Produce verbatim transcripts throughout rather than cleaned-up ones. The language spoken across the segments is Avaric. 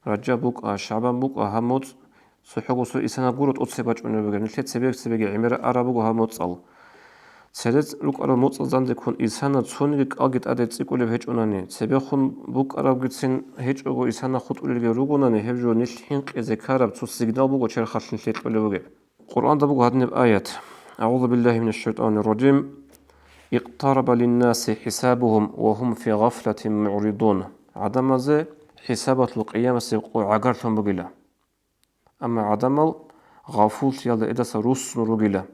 Ражаб букӀа, ШагӀбан букӀа, гьаб моцӀ цохӀого цо исана гуро тӀоцебе бачӀунеб бугеб, нилъер цебе-цебеги гӀемераб араб буго гьаб моцӀал. Церез рукӀарал моцӀал зандеккун исана цониги кӀалги тӀаде цӀикӀкӀулеб гьечӀунани, цебехун букӀарабгицин гьечӀого исана хутӀулелги ругонани, гьеб жо нилъ хӀинкъизе ккараб цо сигнал буго черхалъ нилъее кьолеб бугеб. Къуръанда буго гьадинаб аят: «АгӀузу биллагьи минаш шайтӀанир ражим. Икътараба линнаси хӀисабугьум ва гьум фи гъафлатин мугӀридун». ГӀадамазе хӀисабалъул къиямасеб къо гӀагарлъун бугила. Амма гӀадамал гъафуллъиялда эдаса руссун ругила.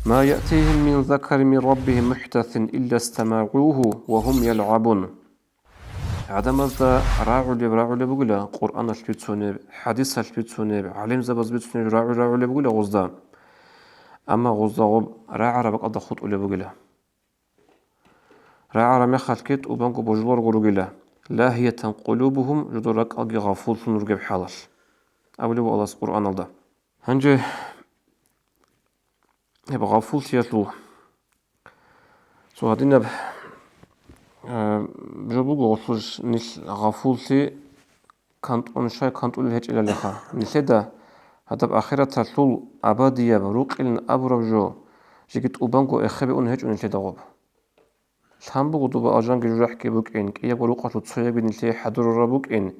«Ма яътигьим мин закарин мин раббигьим мухӀдасин илла стамагӀугьу ва гьум ялгӀабун». ГӀадамазда рагӀулеб-рагӀулеб бугила Къуръаналъ бицунеб, хӀадисалъ бицунеб, гӀалимзабаз бицунеб рагӀу-рагӀулеб бугила гъозда. Амма гъозда гъоб рагӀараб бакӀалда хутӀулеб бугила. РагӀараб мехалъги тӀубанго божуларго ругила. «Лагьиятан къулубугьум», жодор ракӀалги гъафуллъун ругеб хӀалалъ, абулеб Аллагьас Къуръаналда. Гьанже гьеб гъафуллъиялъул цо гьадинаб, а, жо буго, гъолъулъ нилъ гъафуллъи кантӀун щай кантӀулел гьечӀелалиха. Нилъеда гьадаб ахираталъул абадияб рукъилин абураб жо жеги тӀубанго эхебе ун гьечӀо нилъеда гъоб. Лъан буго доба алжанги жужахӀги букӀин, кӀиябго рукъалъул цоябги нилъее хӀадурараб букӀин,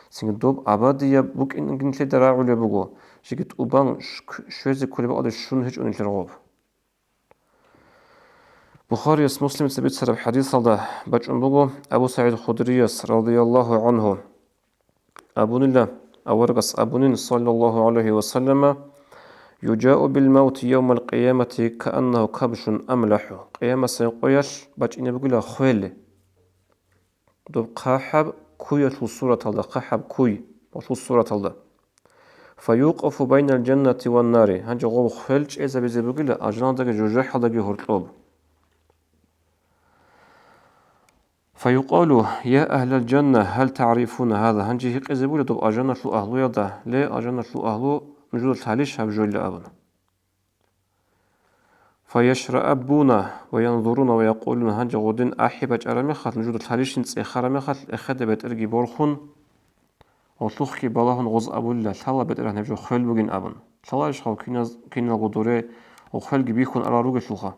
цинги доб абадияб букӀинги нилъеда рагӀулеб буго, жеги тӀубан щ-, щвезе кколеб бакӀалде щун гьечӀо нилъер гъоб. Бухарияс, Муслимица бицараб хӀадисалда бачӀун буго Абу СагӀид Худрияс, радияллагьу гӀангьу, абунила, аварагас абунин, саллаллагьу гӀалайгьи ва саллама: «Южау бил мавти явмал къиямати кааннагьу кабшун амлахӀу». Къиямасеб къоялъ бачӀине бугила хвел. Доб хъахӀаб куялъул сураталда, хъахӀаб куй гъолъул сураталда. «Фаюкъафу байнал жаннати ван нари». Гьанже гъов хвел чӀезабизе бугила алжаналдаги жужахӀалдаги гьоркьоб. «Фаюкъалу: я агьлал жанна, гьал тагӀрифуна гьаза?» Гьанже гьикъизе бугила доб алжаналъул агьлуялда: «Ле, алжаналъул агьлу, нужеда лъалищ гьаб жойилан?» абун. «Фаяшраабуна ва янзуруна ва якъулуна», гьанже гъодин ахӀи бачӀараб мехалъ, нужеда лъалищин цӀехараб мехалъ, эхеде бетӀерги борхун, гъолъухъги балагьун гъоз абулила: «Лъала, БетӀергьан, гьеб жо хвел бугин», абун. Лъаларищ гъав киназ-, киналго доре ва хвелги бихьун арал ругелъулха?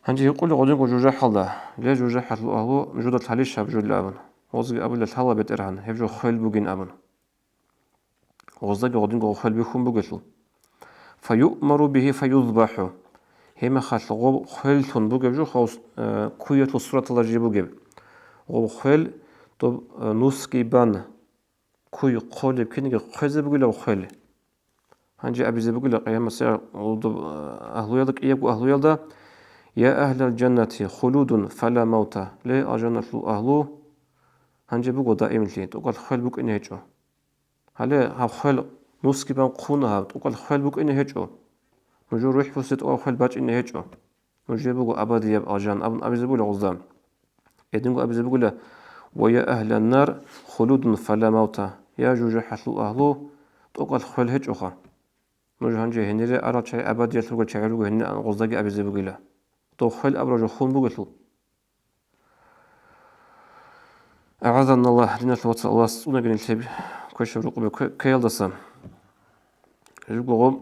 Гьанже гьикъули гъодинго жужахӀалда: «Ле, жужахӀалъул агьлу, нужеда лъалищ гьаб жойилан?» абун. Гъозги абула: «Лъала, БетӀергьан, гьеб жо хвел бугин», абун. Гъоздаги гъодинго хвел бихьун бугелъул. «Фаюъмару бигьи фаюзбахӀу». Гьебмехалъ гъоб хвел лъун бугеб жо хваус-, э, куялъул сураталда жиб бугеб. Гъоб хвел доб, э, нусги бан, куй хъолеб кинниги хъвезе бугилаб хвел. Гьанже абизе бугила къиямасеб гъудуб, а, агьлуялда, кӀиябго агьлуялда: «Я агьлал жаннати, хулудун фала мавта». Ле, алжаналъул агьлу, гьанже буго даимлъи, тӀокӀал хвел букӀине гьечӀо. Гьале гьаб хвел нусги бан хъуна гьаб, тӀокӀал хвел букӀине гьечӀо. Нужер рухӀ бусе тӀокӀал хвел бачӀине гьечӀо. Нужее буго абадияб алжан абун абизе бугила гъозда. Гьединго абизе бугила: «Ва я агьлан нар, хулудун фала мавта». Я жужахӀалъул агьлу, тӀокӀал хвел гьечӀоха. Нуж гьанже гьенире арал чагӀи абадиялъ ругел чагӀи руго гьенир ан гъоздаги абизе бугила. Дов хвел абураб жо хун бугелъул. АгӀазаналлагь, диналъул вацал, Аллагьас цӀунаги нилъ гьеб квешаб рукъубе кве-, ккеялдаса. Жуго гъоб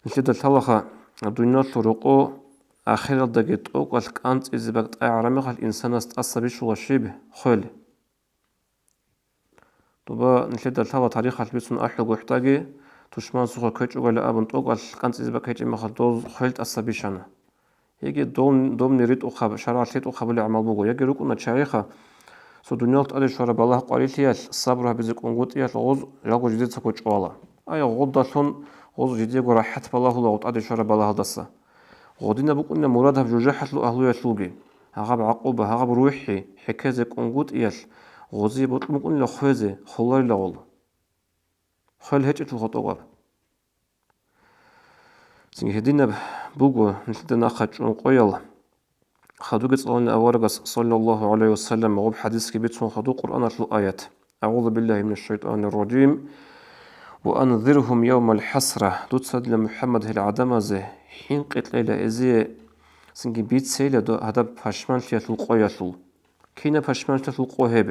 нилъеда лъалаха, дуниялалъул рокъо ахиралдаги тӀокӀалъ кӀанцӀизе бакӀ тӀагӀараб мехалъ инсанас тӀаса бищула щиб? Хвел. Дуба нилъеда лъала тарихалъ бицун ахӀулгохӀдаги, тушмансухъе ккечӀогали абун тӀокӀалъ кӀанцӀизе бакӀ гьечӀеб мехалъ доз хвел тӀаса бищана. Яги дол-, добни ритӀухъаб, шаргӀалъ ритӀухъабулеб гӀамал буго, яги рукӀуна чагӀиха, цо дуниялалъ тӀаде щвараб балагь-къварилъиялъ, сабру гьабизе кӀунгутӀиялъ гъоз жалго жидецаго чӀвала. Ай, гъодалъун гъоз жидего рахӀат балагьула гъоб тӀаде щвараб балагьалдаса. Гъодинаб букӀуна мурад гьаб жужахӀалъул агьлуялъулги, гьагъаб гӀакъуба, гьагъаб рухӀи, хӀекезе кӀунгутӀиялъ, гъозие бокьун букӀунила хвезе, холарила гъол. Хвел гьечӀелъулха тӀокӀаб. Цинги гьединаб буго нилъеда нахъа чӀун къоял. Хадуги цӀалуна аварагас, саллаллагьу гӀалайгьи ва саллам, гъоб хӀадисги бицун хаду Къуръаналъул аят: «АгӀузу биллагьи минаш шайтӀанир ражим. Ва анзиргьум явмал хӀасра». Дуца, дила МухӀаммад, гьел гӀадамазе хӀинкъи кьела, эзие цинги бицейила дов гьадаб пашманлъиялъул къоялъул. Кинаб пашманлъиялъул къо гьеб?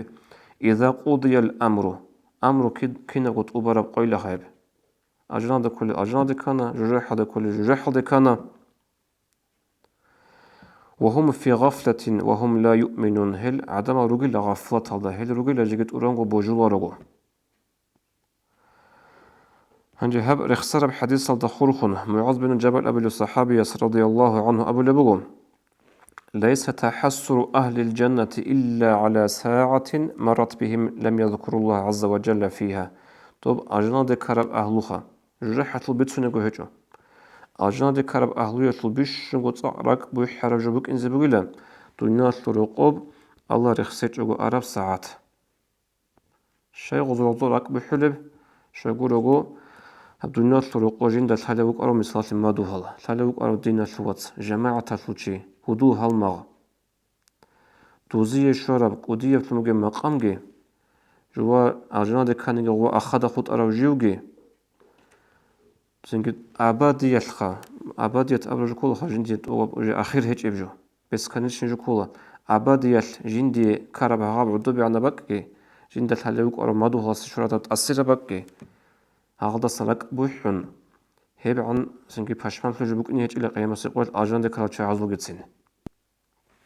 Иза къудиял амру. Амру ки-, кинабго тӀубараб къойилаха гьеб. Алжаналде кколел алжаналде ккана, жужахӀалде кколел жужахӀалде ккана. Ва гьум фи гъафлатин ва гьум ла юъминун. Гьел гӀадамал ругила гъафлаталда, гьел ругила жеги тӀуранго божуларого. Гьанже гьаб рехсараб хӀадисалда хурхун, МугӀаз бин Жабал абулев сахӀабияс радияллагьу гӀангьу абулеб буго: «Лайса тахӀассуру агьлил жаннати илла гӀала сагӀатин маррат бигьим лам язкуруллагьа гӀазза ва жалла фигьа». Доб алжаналде ккараб агьлуха, жужахӀалъул бицунего гьечӀо. Алжаналде ккараб агьлуялъул бищунго цӀакъ ракӀ бухӀараб жо букӀинзе бугила, дуниялалъул рокъоб Аллагь рехсечӀого араб сагӀат. Щай гъозул-гъозул ракӀ бухӀулеб? Щай гурого, гьаб дуниялалъул рокъо жинда лъалев вукӀарав, мисаллъи, мадугьал, лъалев вукӀарав диналъул вац, жамагӀаталъул чи, гьудул-гьалмагъ. Дузие щвараб кӀудияблъун бугеб макъамги, жува алжаналде кканиги гъува ахада хутӀарав живги, цинги абадиялъха, абадият абураб жо кколаха жиндие тӀубаб уже ахир гьечӀеб жо, бесконечный жо ккола. Абадиялъ жиндие ккараб гьаб гӀодобегӀанаб бакӀги, жинда лъалев вукӀарав мадугьаласе щвараб тӀасираб бакӀги, гьалдасан ракӀ бухӀун, гьебгӀан цинги пашманлъун жо букӀине гьечӀила къиямасеб къоялъ алжаналде ккарал чагӀазулгицин.